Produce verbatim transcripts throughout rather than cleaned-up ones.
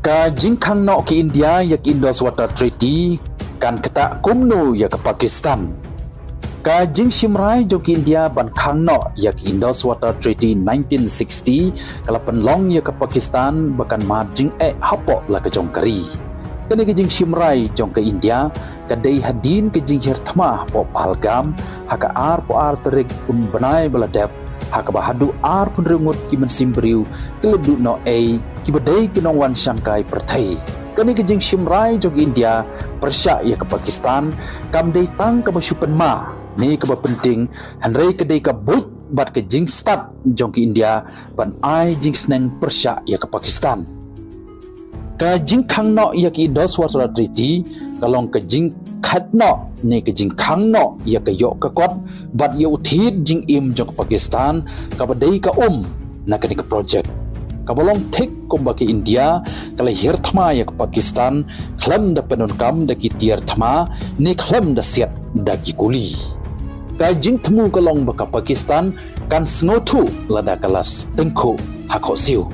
Ka jingkhang noh ka India ïa ka Indus Water Treaty kan ktah kumno ïa ka Pakistan? Ka jingshim rai jong ka India ban khang noh ïa ka Indus Water Treaty nineteen sixty ka la pynlong ïa ka Pakistan ba kan mad jingeh hapoh la ka jong ka ri. Kane ka jingshim rai jong ka India ka dei hadien ka jinghiar thma hapoh Pahalgam ha ka arphew ar tarik u bnai ba la dep, ha kaba haduh arphew hynriew ngut ki mynsiem briew ki la duh noh ei, kiba dei ki nongwan shangkai pyrthei. Kane ka jingshim rai jong ka India pyrshah ïa ka Pakistan kam dei tang kaba shu pynma ne kaba pynting, hynrei ka dei ka buit bad ka jingstad jong ka India ban ai jingsneng pyrshah ïa ka Pakistan. Ka jingkhang noh ïa ka Indus Water Treaty ka long ka jingkhait noh ne ka jingkhang noh ïa ka ïoh ka kot bad ïa u thied jingim jong ka Pakistan kaba dei ka um na kane ka projek. Kaba long thik kumba ka India ka la hiar thma ïa ka Pakistan khlem da pyndonkam da ki tiar thma ne khlem da siat da ki kuli. Ka jingthmu ka long ba ka Pakistan kan sngewthuh lada ka la tyngkhuh ha khohsiew.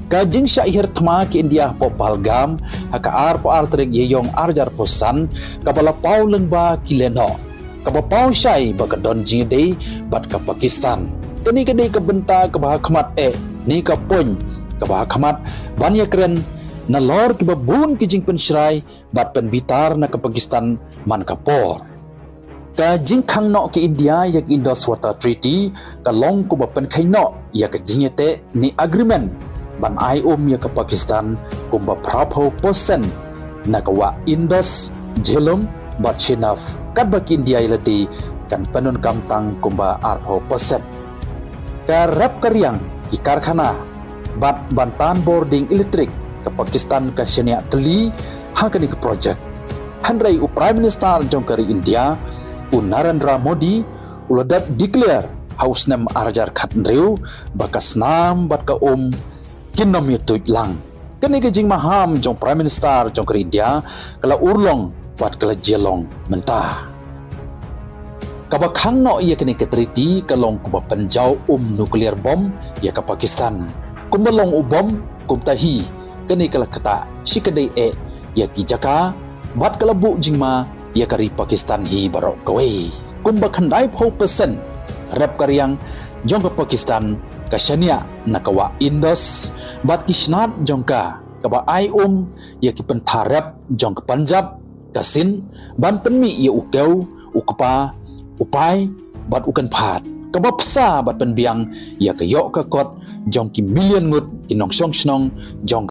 Ka jingshah hiar thma ka India hapoh Pahalgam ha ka arphew ar tarik Ïaïong arhajar arphew san kaba la paw lyngba ki lehnoh, kaba paw shai ba ka don jingïadei bad ka Pakistan. Kane ka dei ka bynta kaba ha khmat eh ne ka point kaba ha khmat ban ïakren nalor kiba bun ki jingpynshrai bad pynbitar na ka Pakistan man ka por. Ka jingkhang noh ka India ïa ka Indus Water Treaty ka long kumba pynkheiñ noh ïa ka jingïateh ne agreement ban ai um ïa ka Pakistan kumba phraphew percent na ka wah Indus, Jhelum bad Chenab, katba ka India ïa lade kan pyndonkam tang kumba arphew percent. Ka rep ka riang ki karkhana bad ban tan bor ding elektrik ka Pakistan ka shaniah tylli ha kane ka projek. Hynrei u Prime Minister jong ka ri India, u Narendra Modi, u la dep declare ha u snem arhajar khathynriew ba ka snam bad ka um kin nym ïa tuid lang. Kane ka jingmaham jong Prime Minister jong ka ri India ka la urlong bad ka la jia long mynta. Kaba khang noh ïa kane ka treaty ka long kaba pynjaw um nuclear bomb ïa ka Pakistan. Kumba long u bomb kumta hi, kane ka la ktah shi ka dei eh ïa ki jaka bad ka la buh jingma ïa ka ri Pakistan hi baroh kawei. Kumba khyndaiphew percent rep ka riang jong ka Pakistan ka shaniah na ka wah Indus bad ki snat jong ka kaba ai um ïa ki pynthar rep jong ka Punjab, ka Sindh ban pynmih ïa u kew, u kpa, u pai bad u kynphad, kaba pynsa bad pynbiang ïa ka ïoh ka kot jong ki million ngut ki nongshong shnong jong